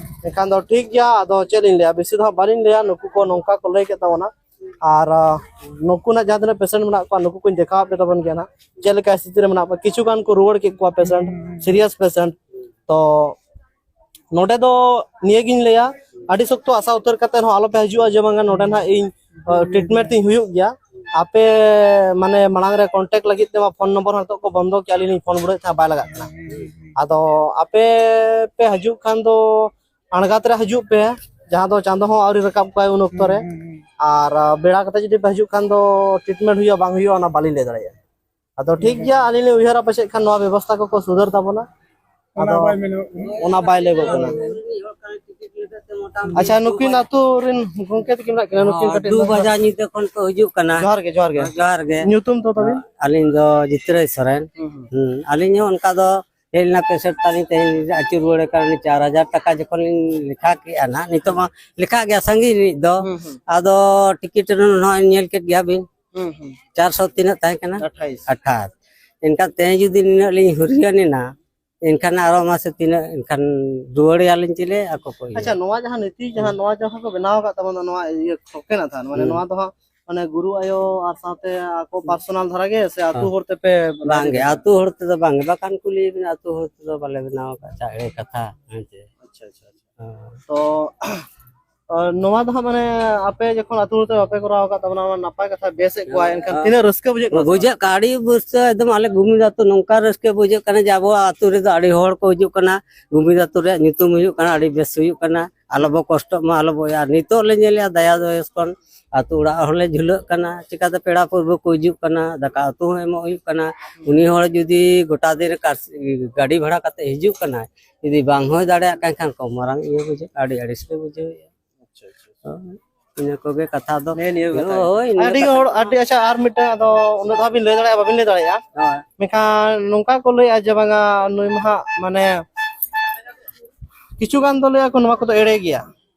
ᱮᱱᱠᱷᱟᱱ ᱫᱚ ᱴᱷᱤᱠ ᱜᱮᱭᱟ, ᱟᱫᱚ ᱪᱮᱫ ᱞᱤᱧ ᱞᱟᱹᱭᱟ, ᱵᱮᱥᱤ ᱫᱚ ᱦᱟᱸᱜ ᱵᱟᱹᱞᱤᱧ ᱞᱟᱹᱭᱟ, ᱱᱩᱠᱩ ᱠᱚ ᱱᱚᱝᱠᱟ ᱠᱚ ᱞᱟᱹᱭ ᱠᱮᱫ ᱛᱟᱵᱚᱱᱟ᱾ ᱟᱨ, ᱟᱸ, ᱱᱩᱠᱩ ᱱᱟᱜ ᱡᱟᱦᱟᱸ ᱛᱤᱱᱟᱹᱜ ᱯᱮᱥᱮᱱᱴ ᱢᱮᱱᱟᱜ ᱠᱚᱣᱟ, ᱱᱩᱠᱩ ᱠᱚᱧ ᱫᱮᱠᱷᱟᱣ ᱟᱯᱮ ᱛᱟᱵᱚᱱ ᱜᱮᱭᱟ ᱱᱟᱜ, ᱪᱮᱫ ᱞᱮᱠᱟ ᱥᱛᱷᱤᱛᱤ ᱨᱮ ᱢᱮᱱᱟᱜ ᱠᱚᱣᱟ᱾ ᱠᱤᱪᱷᱩ ᱜᱟᱱ ᱠᱚ ᱨᱩᱣᱟᱹᱲ ᱠᱮᱫ ᱠᱚᱣᱟ ᱯᱮᱥᱮᱱᱴ, ᱦᱩᱸ᱾ Serious percent. ᱛᱚ ᱱᱚᱰᱮ ᱫᱚ ᱱᱤᱭᱟᱹᱜᱤᱧ ᱞᱟᱹᱭᱟ, ᱟᱹᱰᱤ ᱥᱚᱠᱛᱚ ᱟᱥᱟ ᱩᱛᱟᱹᱨ ᱠᱟᱛᱮ ᱦᱚᱸ ᱟᱞᱚᱯᱮ ᱦᱤᱡᱩᱜᱼᱟ ᱡᱮ ᱵᱟᱝᱟ ᱱᱚᱰᱮ ᱱᱟᱜ ᱤᱧ, ᱟᱸ, ᱴᱨᱤᱴᱢᱮᱱᱴ ᱛᱤᱧ ᱦᱩᱭᱩᱜ ᱜᱮᱭᱟ᱾ ᱟᱯᱮ ᱢᱟᱱᱮ ᱢᱟᱲᱟᱝ ᱨᱮ ᱠᱚᱱᱴᱮᱠᱴ ᱞᱟᱹᱜᱤᱫ ᱛᱮᱢᱟ ᱯᱷᱳᱱ ᱱᱚᱢᱵᱚᱨ ᱦᱚᱸ ᱱᱤᱛᱚᱜ ᱠᱚ ᱵᱚᱱᱫᱚ ᱠᱮᱜᱼᱟ, ᱟᱹᱞᱤᱧ ᱞᱤᱧ ᱯᱷᱳᱱ ᱵᱟᱲᱟᱭᱮᱫ ᱛᱟᱦᱮᱸᱫ, ᱵᱟᱭ ᱞᱟᱜᱟᱜ ᱠᱟᱱᱟ᱾ ᱟᱫᱚ ᱟᱯᱮ ᱯᱮ ᱦᱤᱡᱩᱜ ᱠᱷᱟᱱ ᱫᱚ ᱟᱬᱜᱟᱛ ᱨᱮ ᱦᱤᱡᱩᱜ ᱯᱮ, ᱡᱟᱦᱟᱸ ᱫᱚ ᱪᱟᱸᱫᱚ ᱦᱚᱸ ᱟᱹᱣᱨᱤ ᱨᱟᱠᱟᱵ ᱠᱚᱣᱟᱭ ᱩᱱ ᱚᱠᱛᱚ ᱨᱮ᱾ ᱟᱨ ᱟᱸ, ᱵᱮᱲᱟ ᱠᱟᱛᱮ ᱡᱩᱫᱤ ᱯᱮ ᱦᱤᱡᱩᱜ ᱠᱷᱟᱱ ᱫᱚ ᱴᱨᱤᱴᱢᱮᱱᱴ ᱦᱩᱭᱩᱜᱼᱟ ᱵᱟᱝ ᱦᱩᱭᱩᱜᱼᱟ ᱚᱱᱟ ᱵᱟᱹᱞᱤᱧ ᱞᱟᱹᱭ ᱫᱟᱲᱮᱭᱟᱜᱼᱟ᱾ ᱟᱫᱚ ᱴᱷᱤᱠ ᱜᱮᱭᱟ, ᱟᱹᱞᱤᱧ ᱞᱤᱧ ᱩᱭᱦᱟᱹᱨᱟ ᱯᱟᱪᱮᱫ ᱠᱷᱟᱱ ᱱᱚᱣᱟ ᱵᱮᱵᱚᱥᱛᱷᱟ ᱠᱚᱠᱚ ᱥᱩᱫᱷᱟᱹᱨ ᱛᱟᱵᱚᱱᱟ᱾ ᱚᱱᱟ ᱟᱫᱚ ᱵᱟᱭ ᱢᱮᱱᱚᱜ ᱠᱟᱱᱟ᱾ ᱚᱱᱟ ᱵᱟᱭ ᱞᱟᱹᱭᱚᱜ ᱠᱟᱱᱟ᱾ ᱟᱪᱪᱷᱟ, ᱱᱩᱠᱤᱱ ᱟᱹᱛᱩ ᱨᱮᱱ ᱜᱚᱝᱠᱮ ᱛᱟᱹᱠᱤᱱ ᱢᱮᱱᱟᱜ ᱠᱤᱱᱟ, ᱱᱩᱠᱤᱱ ᱠᱟᱹᱴᱤᱡ ᱫᱩ ᱞᱟᱹᱭ ᱵᱟᱡᱟ ᱧᱤᱫᱟᱹ ᱠᱷᱚᱱ ᱠᱚ ᱦᱤᱡᱩᱜ ᱠᱟᱱᱟ᱾ ᱡᱚᱦᱟᱨ ᱜᱮ, ᱡᱚᱦᱟᱨ ᱜᱮ᱾ ᱡᱚᱦᱟᱨ ᱜᱮ᱾ ᱧᱩᱛᱩᱢ ᱫᱚ ᱛᱟᱵᱤᱱ? ᱟᱹᱞᱤᱧ ᱫᱚ ᱡᱤᱛᱨᱟᱹᱭ ᱥᱚᱨᱮᱱ᱾ ᱦᱩᱸ, ᱦᱩᱸ᱾ ᱦᱩᱸ, ᱟᱹᱞᱤᱧ ᱦᱚᱸ ᱚᱱᱠᱟ ᱫᱚ ᱦᱮᱡ ᱞᱮᱱᱟ ᱯᱮᱥᱮᱱᱴ ᱛᱟᱹᱞᱤᱧ, ᱛᱮᱦᱮᱧ ᱟᱹᱪᱩᱨ ᱨᱩᱣᱟᱹᱲ ᱠᱟᱱᱟ ᱪᱟᱨ ᱦᱟᱡᱟᱨ ᱴᱟᱠᱟ᱾ ᱡᱚᱠᱷᱚᱱ ᱞᱤᱧ ᱞᱮᱠᱷᱟ ᱠᱮᱜᱼᱟ ᱱᱟᱦᱟᱜ, ᱱᱤᱛᱚᱜ ᱢᱟ ᱞᱮᱠᱷᱟᱜ ᱜᱮᱭᱟ ᱥᱟᱺᱜᱤᱧ ᱨᱤᱱᱤᱡ ᱫᱚ᱾ ᱦᱩᱸ, ᱦᱩᱸ᱾ ᱟᱫᱚ ᱴᱤᱠᱤᱴ ᱨᱮ ᱱᱚᱜᱼᱚᱭ ᱧᱮᱞ ᱠᱮᱫ ᱜᱮᱭᱟ ᱵᱤᱱ, ᱦᱩᱸ, ᱦᱩᱸ᱾ ᱪᱟᱨᱥᱚ ᱛᱤᱱᱟᱹᱜ ᱛᱟᱦᱮᱸ ᱠᱟᱱᱟ? ᱟᱴᱷᱟᱭᱤᱥ᱾ ᱟᱴᱷᱟᱥ᱾ ᱮᱱᱠᱷᱟᱱ ᱛᱮᱦᱮᱧ ᱡᱩᱫᱤ ᱱᱤᱱᱟᱹᱜ ᱞᱤᱧ ᱦᱩᱨᱭᱟᱹᱱ ᱮᱱᱟ, ᱮᱱᱠᱷᱟᱱ ᱟᱨᱚ ᱢᱟᱥᱮ ᱛᱤᱱᱟᱹᱜ ᱮᱱᱠᱷᱟᱱ ᱨᱩᱣᱟᱹᱲᱮᱭᱟᱞᱤᱧ ᱪᱮᱞᱮ ᱟᱠᱚ ᱠᱚ ᱤᱭᱟᱹ᱾ ᱟᱪᱪᱷᱟ, ᱱᱚᱣᱟ ᱡᱟᱦᱟᱸ ᱱᱤᱛᱤ, ᱡᱟᱦᱟᱸ ᱱᱚᱣᱟ ᱡᱟᱦᱟᱸ ᱠᱚ ᱵᱮᱱᱟᱣ ᱟᱠᱟᱫ ᱛᱟᱵᱚᱱᱟ, ᱱᱚᱣᱟ ᱤᱭᱟᱹ ᱴᱷᱚᱠᱮᱱᱟ ᱛᱷᱟᱱ, ᱢᱟᱱᱮ ᱦᱩᱸ᱾ ᱱᱚᱣᱟ ᱫᱚ ᱦᱟᱸᱜ ᱢᱟᱱᱮ ᱜᱩᱨᱩ ᱟᱭᱳ ᱟᱨ ᱥᱟᱶᱛᱮ ᱟᱠᱚ ᱦᱩᱸ᱾ ᱯᱟᱨᱥᱚᱱᱟᱞ ᱫᱷᱟᱨᱟ ᱜᱮ ᱥᱮ ᱟᱹᱛᱩ ᱦᱚᱸ᱾ ᱦᱚᱲ ᱛᱮᱯᱮ ᱵᱮᱱᱟᱣ ᱵᱟᱝᱜᱮ, ᱠᱮᱫᱟ? ᱟᱹᱛᱩ ᱦᱚᱲ ᱛᱮᱫᱚ ᱵᱟᱝᱜᱮ, ᱵᱟᱠᱷᱟᱱ ᱠᱩᱞᱤᱭᱮ ᱵᱤᱱ, ᱟᱹᱛᱩ ᱦᱚᱲ ᱛᱮᱫᱚ ᱵᱟᱞᱮ ᱵᱮᱱᱟᱣ ᱟᱠᱟᱫ ᱪᱟ ᱮᱲᱮ ᱠᱟᱛᱷᱟ, ᱦᱮᱸ ᱪᱮ᱾ ᱟᱪᱪᱷᱟ, ᱟᱪᱪᱷᱟ, ᱟᱪᱪᱷᱟ᱾ ᱦᱮᱸ᱾ ᱛᱚ, ᱟᱨ ᱱᱚᱣᱟ ᱫᱚ ᱦᱟᱸᱜ ᱢᱟᱱᱮ ᱟᱯᱮ ᱡᱚᱠᱷᱚᱱ ᱟᱹᱛᱩ ᱦᱚᱲ ᱛᱮ ᱵᱟᱯᱮ ᱠᱚᱨᱟᱣ ᱟᱠᱟᱫ ᱛᱟᱵᱚᱱᱟ, ᱚᱱᱟ ᱱᱟᱯᱟᱭ ᱠᱟᱛᱷᱟ, ᱵᱮᱥᱮᱫ ᱠᱚᱣᱟ, ᱮᱱᱠᱷᱟᱱ ᱦᱮᱸ᱾ ᱛᱤᱱᱟᱹᱜ ᱨᱟᱹᱥᱠᱟᱹ ᱵᱩᱡᱷᱟᱹᱜ ᱠᱟᱱᱟ? ᱵᱩᱡᱷᱟᱹᱜ ᱠᱟᱱᱟ, ᱟᱹᱰᱤ ᱨᱟᱹᱥᱠᱟᱹ ᱮᱠᱫᱚᱢ᱾ ᱟᱞᱮ ᱜᱩᱢᱤᱫ ᱟᱹᱛᱩ ᱱᱚᱝᱠᱟ ᱨᱟᱹᱥᱠᱟᱹ ᱵᱩᱡᱷᱟᱹᱜ ᱠᱟᱱᱟ ᱡᱮ ᱟᱵᱚᱣᱟᱜ ᱟᱹᱛᱩ ᱨᱮᱫᱚ ᱟᱹᱰᱤ ᱦᱚᱲ ᱠᱚ ᱦᱤᱡᱩᱜ ᱠᱟᱱᱟ, ᱜᱩᱢᱤᱫ ᱟᱹᱛᱩ ᱨᱮᱭᱟᱜ ᱧᱩᱛᱩᱢ ᱦᱩᱭᱩᱜ ᱠᱟᱱᱟ, ᱟᱹᱰᱤ ᱵᱮᱥ ᱦᱩᱭᱩᱜ ᱠᱟᱱᱟ, ᱟᱞᱚ ᱵᱚ ᱠᱚᱥᱴᱚᱜ ᱢᱟ, ᱟᱞᱚ ᱵᱚ ᱤᱭᱟᱹ᱾ ᱟᱨ ᱱᱤᱛᱚᱜ ᱞᱮ ᱧᱮᱞᱮᱜᱼᱟ ᱫᱟᱭᱟ ᱫᱚᱭᱚᱥ ᱠᱷᱚᱱ ᱟᱹᱛᱩ ᱚᱲᱟᱜ ᱦᱚᱸᱞᱮ ᱡᱷᱩᱞᱟᱹᱜ ᱠᱟᱱᱟ, ᱪᱤᱠᱟᱹᱛᱮ ᱯᱮᱲᱟ ᱯᱟᱹᱨᱵᱷᱟᱹ ᱠᱚ ᱦᱤᱡᱩᱜ ᱠᱟᱱᱟ, ᱫᱟᱠᱟ ᱩᱛᱩ ᱦᱚᱸ ᱮᱢᱚᱜ ᱦᱩᱭᱩᱜ ᱠᱟᱱᱟ᱾ ᱩᱱᱤ ᱦᱚᱲ ᱡᱩᱫᱤ ᱜᱚᱴᱟ ᱫᱤᱱ ᱨᱮ ᱠᱟᱨ-, ᱜᱟᱹᱰᱤ ᱵᱷᱟᱲᱟ ᱠᱟᱛᱮ ᱦᱤᱡᱩᱜ ᱠᱟᱱᱟᱭ, ᱡᱩᱫᱤ ᱵᱟᱝ ᱦᱚᱸᱭ ᱫᱟᱲᱮᱭᱟᱜ ᱠᱟᱱ ᱠᱷᱟᱱ ᱠᱚᱢ ᱢᱟᱨᱟᱝ ᱤᱭᱟᱹ ᱵᱩᱡᱷᱟᱹᱜ, ᱟᱹᱰᱤ ᱟᱹᱲᱤᱥ ᱜᱮ ᱵᱩᱡᱷᱟᱹᱣᱮᱫᱼᱟ᱾ ᱟᱪᱪᱷᱟ, ᱟᱪᱪᱷᱟ, ᱟᱪᱪᱷᱟ᱾ ᱦᱳᱭ, ᱤᱱᱟᱹ ᱠᱚᱜᱮ ᱠᱟᱛᱷᱟ ᱫᱚ᱾ ᱱᱮᱜᱼᱮ ᱱᱤᱭᱟᱹ ᱠᱟᱛᱷᱟ ᱦᱳᱭ, ᱜᱮ᱾ ᱤᱱᱟᱹ ᱟᱹᱰᱤ ᱠᱟᱛᱷᱟ᱾ ᱦᱚᱲ, ᱟᱹᱰᱤ, ᱟᱪᱪᱷᱟ, ᱟᱨ ᱢᱤᱫᱴᱟᱝ, ᱟᱫᱚ ᱩᱱᱟᱹᱜ ᱫᱚ ᱦᱟᱸᱜ ᱵᱤᱱ ᱞᱟᱹᱭ ᱫᱟᱲᱮᱭᱟᱜᱼᱟ, ᱵᱟᱵᱤᱱ ᱞᱟᱹᱭ ᱫᱟᱲᱮᱭᱟᱜᱼᱟ᱾ ᱦᱳᱭ᱾ ᱢᱮᱱᱠᱷᱟᱱ ᱱᱚᱝᱠᱟ ᱠᱚ ᱞᱟᱹᱭᱟ ᱡᱮ ᱵᱟᱝᱟ ᱱᱩᱭ ᱢᱟ ᱦᱟᱸᱜ ᱢᱟᱱᱮ ᱠᱤᱪᱷᱩ ᱜᱟᱱ ᱫᱚ ᱞᱟᱹᱭᱟ ᱠᱚ ᱱᱚᱣᱟ ᱠᱚᱫᱚ ᱮᱲᱮ ᱜᱮᱭᱟ᱾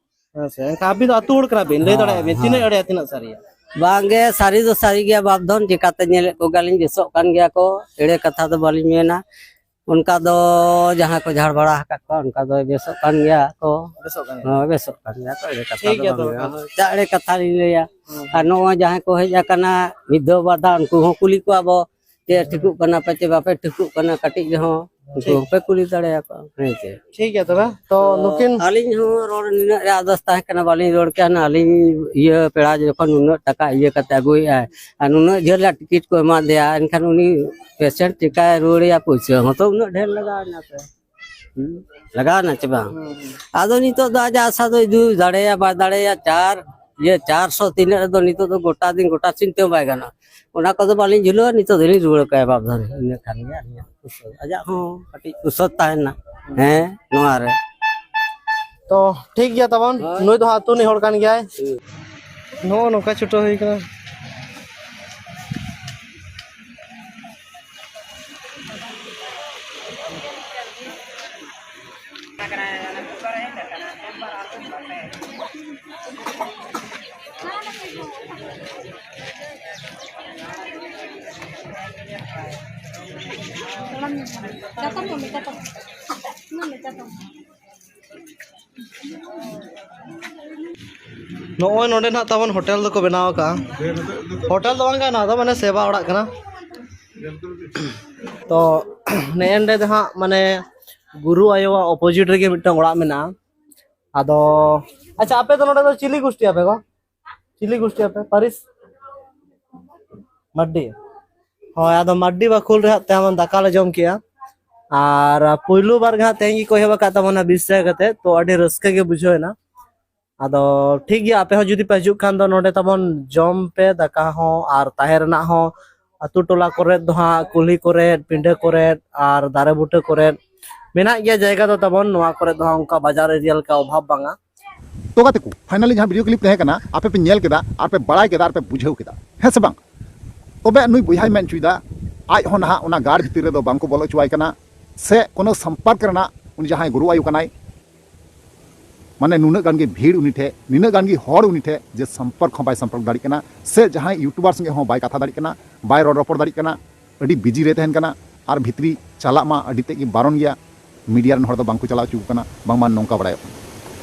ᱦᱮᱸ ᱥᱮ? ᱮᱱᱠᱷᱟᱱ ᱟᱹᱵᱤᱱ ᱫᱚ ᱟᱹᱛᱩ ᱦᱚᱲ ᱠᱟᱱᱟ ᱵᱤᱱ, ᱞᱟᱹᱭ ᱦᱮᱸ, ᱫᱟᱲᱮᱭᱟᱜᱼᱟ ᱵᱤᱱ ᱦᱮᱸ᱾ ᱛᱤᱱᱟᱹᱜ ᱮᱲᱮᱭᱟ, ᱛᱤᱱᱟᱹᱜ ᱥᱟᱹᱨᱤᱭᱟ? ᱵᱟᱝᱜᱮ, ᱥᱟᱹᱨᱤ ᱫᱚ ᱥᱟᱹᱨᱤ ᱜᱮᱭᱟ ᱵᱟᱯ ᱫᱷᱚᱱ, ᱪᱮᱠᱟᱛᱮ ᱧᱮᱞᱮᱫ ᱠᱚᱜᱮᱭᱟᱞᱤᱧ ᱵᱮᱥᱚᱜ ᱠᱟᱱ ᱜᱮᱭᱟ ᱠᱚ, ᱮᱲᱮ ᱠᱟᱛᱷᱟ ᱫᱚ ᱵᱟᱹᱞᱤᱧ ᱢᱮᱱᱟ᱾ ᱚᱱᱠᱟ ᱫᱚ ᱡᱟᱦᱟᱸ ᱠᱚ ᱡᱷᱟᱲ ᱵᱟᱲᱟ ᱟᱠᱟᱫ ᱠᱚᱣᱟ, ᱚᱱᱠᱟ ᱫᱚ ᱵᱮᱥᱚᱜ ᱠᱟᱱ ᱜᱮᱭᱟ ᱠᱚ᱾ ᱵᱮᱥᱚᱜ ᱠᱟᱱ ᱜᱮᱭᱟ᱾ ᱦᱳᱭ, ᱵᱮᱥᱚᱜ ᱠᱟᱱ ᱜᱮᱭᱟ ᱠᱚ, ᱮᱲᱮ ᱠᱟᱛᱷᱟ ᱴᱷᱤᱠ ᱫᱚ ᱜᱮᱭᱟ ᱵᱟᱝ ᱛᱚᱵᱮ ᱠᱟᱱᱟ᱾ ᱠᱷᱟᱱ᱾ ᱦᱳᱭ, ᱪᱟ ᱮᱲᱮ ᱠᱟᱛᱷᱟ ᱞᱤᱧ ᱞᱟᱹᱭᱟ᱾ ᱦᱩᱸ, ᱟᱨ ᱦᱩᱸ᱾ ᱱᱚᱜᱼᱚᱭ ᱡᱟᱦᱟᱸᱭ ᱠᱚ ᱦᱮᱡ ᱟᱠᱟᱱᱟ ᱢᱤᱫ ᱫᱷᱟᱣ ᱵᱟᱨ ᱫᱷᱟᱣ, ᱩᱱᱠᱩ ᱦᱚᱸ ᱠᱩᱞᱤ ᱠᱚᱣᱟ ᱵᱚ, ᱪᱮᱫ ᱴᱷᱤᱠᱚᱜ ᱠᱟᱱᱟ ᱯᱮ ᱪᱮ ᱵᱟᱯᱮ ᱴᱷᱤᱠᱚᱜ ᱠᱟᱱᱟ, ᱠᱟᱹᱴᱤᱡ ᱨᱮᱦᱚᱸ ᱩᱱᱠᱩ ᱴᱷᱤᱠ᱾ ᱦᱚᱸᱯᱮ ᱠᱩᱞᱤ ᱫᱟᱲᱮᱭᱟᱠᱚᱣᱟ, ᱦᱮᱸ ᱪᱮ? ᱴᱷᱤᱠ ᱜᱮᱭᱟ ᱛᱚᱵᱮ᱾ ᱛᱚ ᱛᱚ ᱱᱩᱠᱤᱱ ᱟᱹᱞᱤᱧ ᱦᱚᱸ ᱨᱚᱲ ᱱᱤᱱᱟᱹᱜ ᱨᱮ ᱟᱫᱚᱥ ᱛᱟᱦᱮᱸ ᱠᱟᱱᱟ, ᱵᱟᱹᱞᱤᱧ ᱨᱚᱲ ᱠᱮᱭᱟ ᱦᱩᱱᱟᱹᱝ᱾ ᱟᱹᱞᱤᱧ ᱤᱭᱟᱹ ᱯᱮᱲᱟ ᱡᱚᱠᱷᱚᱱ ᱱᱩᱱᱟᱹᱜ ᱴᱟᱠᱟ ᱤᱭᱟᱹ ᱠᱟᱛᱮ ᱟᱹᱜᱩᱭᱮᱫᱼᱟᱭ ᱟᱨ ᱱᱩᱱᱟᱹᱜ ᱡᱷᱟᱹᱞ ᱨᱮᱭᱟᱜ ᱴᱤᱠᱤᱴ ᱠᱚ ᱮᱢᱟ ᱫᱮᱭᱟ, ᱮᱱᱠᱷᱟᱱ ᱩᱱᱤ ᱯᱮᱥᱮᱱᱴ ᱪᱤᱠᱟᱭ ᱨᱩᱣᱟᱹᱲᱮᱭᱟ? ᱯᱩᱭᱥᱟᱹ ᱦᱚᱸᱛᱚ ᱩᱱᱟᱹᱜ ᱰᱷᱮᱨ ᱞᱟᱜᱟᱣ ᱮᱱᱟ ᱥᱮ᱾ ᱦᱩᱸ? ᱞᱟᱜᱟᱣ ᱮᱱᱟ ᱪᱮ ᱵᱟᱝ? ᱦᱩᱸ, ᱦᱩᱸ᱾ ᱟᱫᱚ ᱱᱤᱛᱚᱜ ᱫᱚ ᱟᱡᱟᱜ ᱟᱥᱟ ᱫᱚᱭ ᱩᱫᱩᱜ ᱫᱟᱲᱮᱭᱟᱜᱼᱟ, ᱵᱟᱭ ᱫᱟᱲᱮᱭᱟᱜᱼᱟ, ᱪᱟᱨ, ᱤᱭᱟᱹ, ᱪᱟᱨᱥᱚ ᱛᱤᱱᱟᱹᱜ ᱨᱮᱫᱚ ᱱᱤᱛᱚᱜ ᱫᱚ ᱜᱚᱴᱟ ᱫᱤᱱ ᱜᱚᱴᱟ ᱥᱤᱧ ᱛᱮᱦᱚᱸ ᱵᱟᱭ ᱜᱟᱱᱚᱜᱼᱟ᱾ ᱚᱱᱟ ᱠᱚᱫᱚ ᱵᱟᱹᱞᱤᱧ ᱡᱷᱩᱞᱟᱹᱣᱟ, ᱱᱤᱛᱚᱜ ᱫᱚᱞᱤᱧ ᱨᱩᱣᱟᱹᱲ ᱠᱟᱭᱟ ᱵᱟᱯ ᱫᱷᱟᱨᱮ᱾ ᱤᱱᱟᱹ ᱠᱷᱟᱱ ᱜᱮ ᱟᱹᱞᱤᱧᱟᱜ ᱠᱩᱥᱟᱹᱞ᱾ ᱟᱡᱟᱜ ᱦᱚᱸ ᱠᱟᱹᱴᱤᱡ ᱠᱩᱥᱟᱹᱞ ᱛᱟᱦᱮᱱᱟ᱾ ᱦᱮᱸ, ᱱᱚᱣᱟ ᱨᱮ᱾ ᱛᱚ, ᱴᱷᱤᱠ ᱜᱮᱭᱟ ᱛᱟᱵᱚᱱ᱾ ᱦᱳᱭ᱾ ᱱᱩᱭ ᱫᱚ ᱦᱟᱸᱜ ᱟᱹᱛᱩ ᱨᱤᱱᱤᱡ ᱦᱚᱲ ᱠᱟᱱ ᱜᱮᱭᱟᱭ᱾ ᱦᱩᱸ᱾ ᱱᱚᱜᱼᱚ ᱱᱚᱝᱠᱟ ᱪᱷᱩᱴᱟᱹᱣ ᱦᱩᱭ ᱠᱟᱱᱟ᱾ ᱱᱚᱜᱼᱚᱭ ᱱᱚᱰᱮ ᱱᱟᱦᱟᱜ ᱛᱟᱵᱚᱱ ᱦᱳᱴᱮᱞ ᱫᱚᱠᱚ ᱵᱮᱱᱟᱣ ᱟᱠᱟᱫᱼᱟ᱾ ᱦᱳᱴᱮᱞ ᱫᱚ ᱵᱟᱝ ᱠᱟᱱᱟ, ᱱᱚᱣᱟ ᱫᱚ ᱢᱟᱱᱮ ᱥᱮᱵᱟ ᱚᱲᱟᱜ ᱠᱟᱱᱟ᱾ ᱛᱚ ᱱᱮᱜᱼᱮ ᱱᱚᱰᱮ ᱫᱚ ᱦᱟᱸᱜ ᱢᱟᱱᱮ ᱜᱩᱨᱩ ᱟᱭᱳᱣᱟᱜ ᱚᱯᱳᱡᱤᱴ ᱨᱮᱜᱮ ᱢᱤᱫᱴᱟᱝ ᱚᱲᱟᱜ ᱢᱮᱱᱟᱜᱼᱟ᱾ ᱟᱫᱚ ᱟᱪᱪᱷᱟ, ᱟᱯᱮ ᱫᱚ ᱱᱚᱰᱮ ᱫᱚ ᱪᱤᱞᱤ ᱜᱩᱥᱴᱤ ᱟᱯᱮ ᱠᱚ? ᱪᱤᱞᱤ ᱜᱩᱥᱴᱤ ᱟᱯᱮ? ᱯᱟᱹᱨᱤᱥ? ᱢᱟᱨᱰᱤ᱾ ᱦᱳᱭ, ᱟᱫᱚ ᱢᱟᱨᱰᱤ ᱵᱟᱠᱷᱳᱞ ᱨᱮ ᱦᱟᱸᱜ ᱛᱮᱦᱮᱧ ᱫᱟᱠᱟ ᱞᱮ ᱡᱚᱢ ᱠᱮᱜᱼᱟ᱾ ᱟᱨ ᱯᱩᱭᱞᱩ ᱵᱟᱨ ᱜᱮ ᱦᱟᱸᱜ ᱛᱮᱦᱮᱧ ᱜᱮᱠᱚ ᱮᱦᱚᱵ ᱟᱠᱟᱫ ᱛᱟᱵᱚᱱᱟ ᱵᱤᱥ ᱴᱟᱠᱟ ᱠᱟᱛᱮ, ᱛᱚ ᱟᱹᱰᱤ ᱨᱟᱹᱥᱠᱟᱹ ᱜᱮ ᱵᱩᱡᱷᱟᱹᱣ ᱮᱱᱟ᱾ ᱟᱫᱚ ᱴᱷᱤᱠ ᱜᱮᱭᱟ, ᱟᱯᱮ ᱦᱚᱸ ᱡᱩᱫᱤ ᱯᱮ ᱦᱤᱡᱩᱜ ᱠᱷᱟᱱ ᱫᱚ ᱱᱚᱰᱮ ᱛᱟᱵᱚᱱ ᱡᱚᱢ ᱯᱮ ᱫᱟᱠᱟ ᱦᱚᱸ ᱟᱨ ᱛᱟᱦᱮᱸ ᱨᱮᱱᱟᱜ ᱦᱚᱸ᱾ ᱟᱹᱛᱩ ᱴᱚᱞᱟ ᱠᱚᱨᱮ ᱫᱚ ᱦᱟᱸᱜ ᱠᱩᱞᱦᱤ ᱠᱚᱨᱮ, ᱯᱤᱸᱰᱟᱹ ᱠᱚᱨᱮ ᱟᱨ ᱫᱟᱨᱮ ᱵᱩᱴᱟᱹ ᱠᱚᱨᱮ ᱢᱮᱱᱟᱜ ᱜᱮᱭᱟ ᱡᱟᱭᱜᱟ ᱫᱚ ᱛᱟᱵᱚᱱ, ᱱᱚᱣᱟ ᱠᱚᱨᱮ ᱫᱚ ᱦᱟᱸᱜ ᱚᱱᱠᱟ ᱵᱟᱡᱟᱨ ᱮᱨᱤᱭᱟ ᱞᱮᱠᱟ ᱚᱵᱷᱟᱵ ᱵᱟᱝᱟ᱾ ᱛᱚ ᱜᱟᱛᱮ ᱠᱚ, finally ᱡᱟᱦᱟᱸ ᱵᱷᱤᱰᱤᱭᱳ ᱠᱞᱤᱯ ᱛᱟᱦᱮᱸ ᱠᱟᱱᱟ, ᱟᱯᱮ ᱯᱮ ᱧᱮᱞ ᱠᱮᱫᱟ ᱟᱨ ᱯᱮ ᱵᱟᱲᱟᱭ ᱠᱮᱫᱟ ᱟᱨ ᱯᱮ ᱵᱩᱡᱷᱟᱹᱣ ᱠᱮᱫᱟ, ᱦᱮᱸ ᱥᱮ ᱵᱟᱝ? ᱛᱚᱵᱮ ᱱᱩᱭ ᱵᱚᱭᱦᱟᱭ ᱢᱮᱱ ᱦᱚᱪᱚᱭᱮᱫᱟ, ᱟᱡ ᱦᱚᱸ ᱱᱟᱦᱟᱜ ᱚᱱᱟ ᱜᱟᱲ ᱵᱷᱤᱛᱤᱨ ᱨᱮᱫᱚ ᱵᱟᱝ ᱠᱚ ᱵᱚᱞᱚ ᱦᱚᱪᱚᱣᱟᱭ ᱠᱟᱱᱟ, ᱥᱮ ᱠᱳᱱᱳ ᱥᱚᱢᱯᱚᱨᱠ ᱨᱮᱱᱟᱜ ᱩᱱᱤ ᱡᱟᱦᱟᱸᱭ ᱜᱩᱨᱩ ᱟᱭᱳ ᱠᱟᱱᱟᱭ, ᱢᱟᱱᱮ ᱱᱩᱱᱟᱹᱜ ᱜᱟᱱ ᱜᱮ ᱵᱷᱤᱲ ᱩᱱᱤ ᱴᱷᱮᱡ, ᱱᱤᱱᱟᱹᱜ ᱜᱟᱱ ᱜᱮ ᱦᱚᱲ ᱩᱱᱤ ᱴᱷᱮᱡ, ᱡᱮ ᱥᱚᱢᱯᱚᱨᱠ ᱦᱚᱸ ᱵᱟᱭ ᱥᱚᱢᱯᱚᱨᱠ ᱫᱟᱲᱮᱭᱟᱜ ᱠᱟᱱᱟ, ᱥᱮ ᱡᱟᱦᱟᱸᱭ ᱤᱭᱩᱴᱩᱵᱟᱨ ᱥᱚᱸᱜᱮ ᱦᱚᱸ ᱵᱟᱭ ᱠᱟᱛᱷᱟ ᱫᱟᱲᱮᱭᱟᱜ ᱠᱟᱱᱟ, ᱵᱟᱭ ᱨᱚᱲ ᱨᱚᱯᱚᱲ ᱫᱟᱲᱮᱭᱟᱜ ᱠᱟᱱᱟ, ᱟᱹᱰᱤ ᱵᱤᱡᱤ ᱨᱮ ᱛᱟᱦᱮᱱ ᱠᱟᱱᱟ᱾ ᱟᱨ ᱵᱷᱤᱛᱨᱤ ᱪᱟᱞᱟᱜ ᱢᱟ ᱟᱹᱰᱤ ᱛᱮᱫ ᱜᱮ ᱵᱟᱨᱚᱱ ᱜᱮᱭᱟ, ᱢᱤᱰᱤᱭᱟ ᱨᱮᱱ ᱦᱚᱲ ᱫᱚ ᱵᱟᱝ ᱠᱚ ᱪᱟᱞᱟᱣ ᱦᱚᱪᱚ ᱟᱠᱚ ᱠᱟᱱᱟ, ᱵᱟᱝᱢᱟ ᱱᱚᱝᱠᱟ ᱵᱟᱲᱟᱭᱚᱜ ᱠᱟᱱᱟ᱾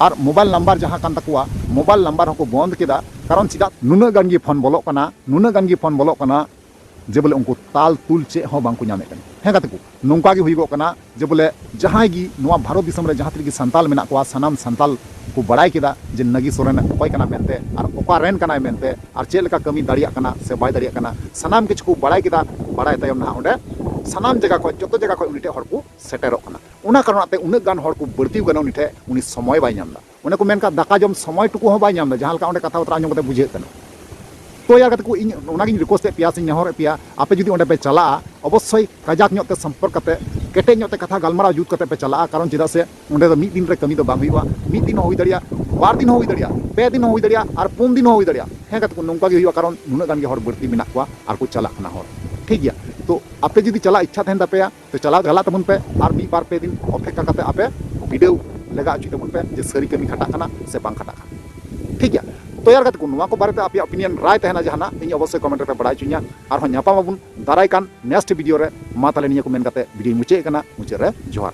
ᱟᱨ ᱢᱳᱵᱟᱭᱤᱞ ᱱᱟᱢᱵᱟᱨ ᱡᱟᱦᱟᱸ ᱠᱟᱱ ᱛᱟᱠᱚᱣᱟ, ᱢᱳᱵᱟᱭᱤᱞ ᱱᱟᱢᱵᱟᱨ ᱦᱚᱸᱠᱚ ᱵᱚᱱᱫ ᱠᱮᱫᱟ᱾ ᱠᱟᱨᱚᱱ ᱪᱮᱫᱟᱜ ᱱᱩᱱᱟᱹᱜ ᱜᱟᱱ ᱜᱮ ᱯᱷᱳᱱ ᱵᱚᱞᱚᱜ ᱠᱟᱱᱟ, ᱱᱩᱱᱟᱹᱜ ᱜᱟᱱ ᱜᱮ ᱯᱷᱳᱱ ᱵᱚᱞᱚᱜ ᱠᱟᱱᱟ, ᱡᱮ ᱵᱚᱞᱮ ᱩᱱᱠᱩ ᱛᱟᱞ ᱛᱩᱞ ᱪᱮᱫ ᱦᱚᱸ ᱵᱟᱝ ᱠᱚ ᱧᱟᱢᱮᱫ ᱠᱟᱱᱟ᱾ ᱦᱮᱸ ᱜᱟᱛᱮ ᱠᱚ, ᱱᱚᱝᱠᱟ ᱜᱮ ᱦᱩᱭᱩᱜᱚᱜ ᱠᱟᱱᱟ ᱡᱮ ᱵᱚᱞᱮ ᱡᱟᱦᱟᱸᱭ ᱜᱮ ᱱᱚᱣᱟ ᱵᱷᱟᱨᱚᱛ ᱫᱤᱥᱚᱢ ᱨᱮ ᱡᱟᱦᱟᱸ ᱛᱤᱱᱟᱹᱜ ᱜᱮ ᱥᱟᱱᱛᱟᱞ ᱢᱮᱱᱟᱜ ᱠᱚᱣᱟ, ᱥᱟᱱᱟᱢ ᱥᱟᱱᱛᱟᱞ ᱠᱚ ᱵᱟᱲᱟᱭ ᱠᱮᱫᱟ ᱡᱮ ᱱᱟᱜᱤ ᱥᱚᱨᱮᱱ ᱚᱠᱚᱭ ᱠᱟᱱᱟ ᱢᱮᱱᱛᱮ ᱟᱨ ᱚᱠᱟ ᱨᱮᱱ ᱠᱟᱱᱟᱭ ᱢᱮᱱᱛᱮ ᱟᱨ ᱪᱮᱫ ᱞᱮᱠᱟ ᱠᱟᱹᱢᱤ ᱫᱟᱲᱮᱭᱟᱜ ᱠᱟᱱᱟ ᱥᱮ ᱵᱟᱭ ᱫᱟᱲᱮᱭᱟᱜ ᱠᱟᱱᱟ, ᱥᱟᱱᱟᱢ ᱠᱤᱪᱷᱩ ᱠᱚ ᱵᱟᱲᱟᱭ ᱠᱮᱫᱟ᱾ ᱵᱟᱲᱟᱭ ᱛᱟᱭᱚᱢ ᱱᱟᱦᱟᱜ ᱚᱸᱰᱮ ᱥᱟᱱᱟᱢ ᱡᱟᱭᱜᱟ ᱠᱷᱚᱱ, ᱡᱚᱛᱚ ᱡᱟᱭᱜᱟ ᱠᱷᱚᱱ ᱩᱱᱤ ᱴᱷᱮᱱ ᱦᱚᱲ ᱠᱚ ᱥᱮᱴᱮᱨᱚᱜ ᱠᱟᱱᱟ᱾ ᱚᱱᱟ ᱠᱟᱨᱚᱱ ᱛᱮ ᱩᱱᱟᱹᱜ ᱜᱟᱱ ᱦᱚᱲ ᱠᱚ ᱵᱟᱹᱲᱛᱤ ᱠᱟᱱᱟ ᱩᱱᱤ ᱴᱷᱮᱱ, ᱩᱱᱤ ᱥᱚᱢᱚᱭ ᱵᱟᱭ ᱧᱟᱢ ᱮᱫᱟ᱾ ᱚᱱᱮ ᱠᱚ ᱢᱮᱱ ᱠᱟᱜ, ᱫᱟᱠᱟ ᱡᱚᱢ ᱥᱚᱢᱚᱭ ᱴᱩᱠᱩ ᱦᱚᱸ ᱵᱟᱭ ᱧᱟᱢ ᱮᱫᱟ, ᱡᱟᱦᱟᱸ ᱞᱮᱠᱟ ᱚᱸᱰᱮ ᱠᱟᱛᱷᱟ ᱵᱟᱛᱨᱟ ᱟᱸᱡᱚᱢ ᱠᱟᱛᱮ ᱵᱩᱡᱷᱟᱹᱜ ᱠᱟᱱᱟ᱾ ᱛᱚ ᱭᱟᱨ ᱜᱟᱛᱮ ᱠᱚ, ᱤᱧ ᱚᱱᱟᱜᱤᱧ ᱨᱤᱠᱩᱭᱮᱥᱴ ᱮᱫ ᱯᱮᱭᱟ ᱥᱮᱧ ᱱᱮᱦᱚᱨᱮᱫ ᱯᱮᱭᱟ, ᱟᱯᱮ ᱡᱩᱫᱤ ᱚᱸᱰᱮ ᱯᱮ ᱪᱟᱞᱟᱜᱼᱟ, ᱚᱵᱚᱥᱥᱳᱭ ᱠᱟᱡᱟᱠ ᱧᱚᱜ ᱛᱮ ᱥᱚᱢᱯᱚᱨᱠ ᱠᱟᱛᱮ, ᱠᱮᱴᱮᱡ ᱧᱚᱜ ᱛᱮ ᱠᱟᱛᱷᱟ ᱜᱟᱞᱢᱟᱨᱟᱣ ᱡᱩᱛ ᱠᱟᱛᱮ ᱯᱮ ᱪᱟᱞᱟᱜᱼᱟ᱾ ᱠᱟᱨᱚᱱ ᱪᱮᱫᱟᱜ ᱥᱮ ᱚᱸᱰᱮ ᱫᱚ ᱢᱤᱫ ᱫᱤᱱ ᱨᱮ ᱠᱟᱹᱢᱤ ᱫᱚ ᱵᱟᱝ ᱦᱩᱭᱩᱜᱼᱟ, ᱢᱤᱫ ᱫᱤᱱ ᱦᱚᱸ ᱦᱩᱭ ᱫᱟᱲᱮᱭᱟᱜᱼᱟ, ᱵᱟᱨ ᱫᱤᱱ ᱦᱚᱸ ᱦᱩᱭ ᱫᱟᱲᱮᱭᱟᱜᱼᱟ, ᱯᱮ ᱫᱤᱱ ᱦᱚᱸ ᱦᱩᱭ ᱫᱟᱲᱮᱭᱟᱜᱼᱟ, ᱟᱨ ᱯᱩᱱ ᱫᱤᱱ ᱦᱚᱸ ᱦᱩᱭ ᱫᱟᱲᱮᱭᱟᱜᱼᱟ᱾ ᱦᱮᱸ ᱜᱟᱛᱮ ᱠᱚ, ᱱᱚᱝᱠᱟ ᱜᱮ ᱦᱩᱭᱩᱜᱼᱟ, ᱠᱟᱨᱚᱱ ᱱᱩᱱᱟᱹᱜ ᱜᱟᱱ ᱜᱮ ᱦᱚᱲ ᱵᱟᱹᱲᱛᱤ ᱢᱮᱱᱟᱜ ᱠᱚᱣᱟ ᱟᱨ ᱠᱚ ᱪᱟᱞᱟᱜ ᱠᱟᱱᱟ ᱦᱚᱲ᱾ ᱴᱷᱤᱠ ᱜᱮᱭᱟ, ᱛᱚ ᱟᱯᱮ ᱡᱩᱫᱤ ᱪᱟᱞᱟᱜ ᱤᱪᱪᱷᱟ ᱛᱟᱦᱮᱱ ᱛᱟᱯᱮᱭᱟ, ᱛᱚ ᱪᱟᱞᱟᱣ ᱪᱟᱞᱟᱜ ᱛᱟᱵᱚᱱ ᱯᱮ, ᱟᱨ ᱢᱤᱫ ᱵᱟᱨ ᱯᱮ ᱫᱤᱱ ᱚᱯᱮᱠᱠᱷᱟ ᱠᱟᱛᱮ ᱟᱯᱮ ᱵᱤᱰᱟᱹᱣ ᱞᱮᱜᱟ ᱦᱚᱪᱚᱭ ᱛᱟᱵᱚᱱ ᱯᱮ ᱡᱮ ᱥᱟᱹᱨᱤ ᱠᱟᱹᱢᱤ ᱠᱷᱟᱴᱟᱜ ᱠᱟᱱᱟ ᱥᱮ ᱵᱟᱝ ᱠᱷᱟᱴᱟᱜ ᱠᱟᱱᱟ᱾ ᱴᱷᱤᱠ ᱜᱮᱭᱟ, ᱛᱚ ᱭᱟᱨ ᱜᱟᱛᱮ ᱠᱚ, ᱱᱚᱣᱟ ᱠᱚ ᱵᱟᱨᱮᱛᱮ ᱟᱯᱮᱭᱟᱜ ᱚᱯᱤᱱᱤᱭᱚᱱ, ᱨᱟᱭ ᱛᱟᱦᱮᱱᱟ ᱡᱟᱦᱟᱱᱟᱜ, ᱤᱧ ᱚᱵᱚᱥᱥᱳᱭ ᱠᱚᱢᱮᱱᱴ ᱨᱮᱯᱮ ᱵᱟᱲᱟᱭ ᱦᱚᱪᱚᱧᱟ᱾ ᱟᱨᱦᱚᱸ ᱧᱟᱯᱟᱢ ᱟᱵᱚᱱ ᱫᱟᱨᱟᱭ ᱠᱟᱱ ᱱᱮᱠᱥᱴ ᱵᱷᱤᱰᱤᱭᱳ ᱨᱮ᱾ ᱢᱟ ᱛᱟᱦᱞᱮ ᱱᱤᱭᱟᱹ ᱠᱚ ᱢᱮᱱ ᱠᱟᱛᱮ ᱵᱷᱤᱰᱤᱭᱳᱧ ᱢᱩᱪᱟᱹᱫ ᱠᱟᱱᱟ᱾ ᱢᱩᱪᱟᱹᱫ ᱨᱮ ᱡᱚᱦᱟᱨ᱾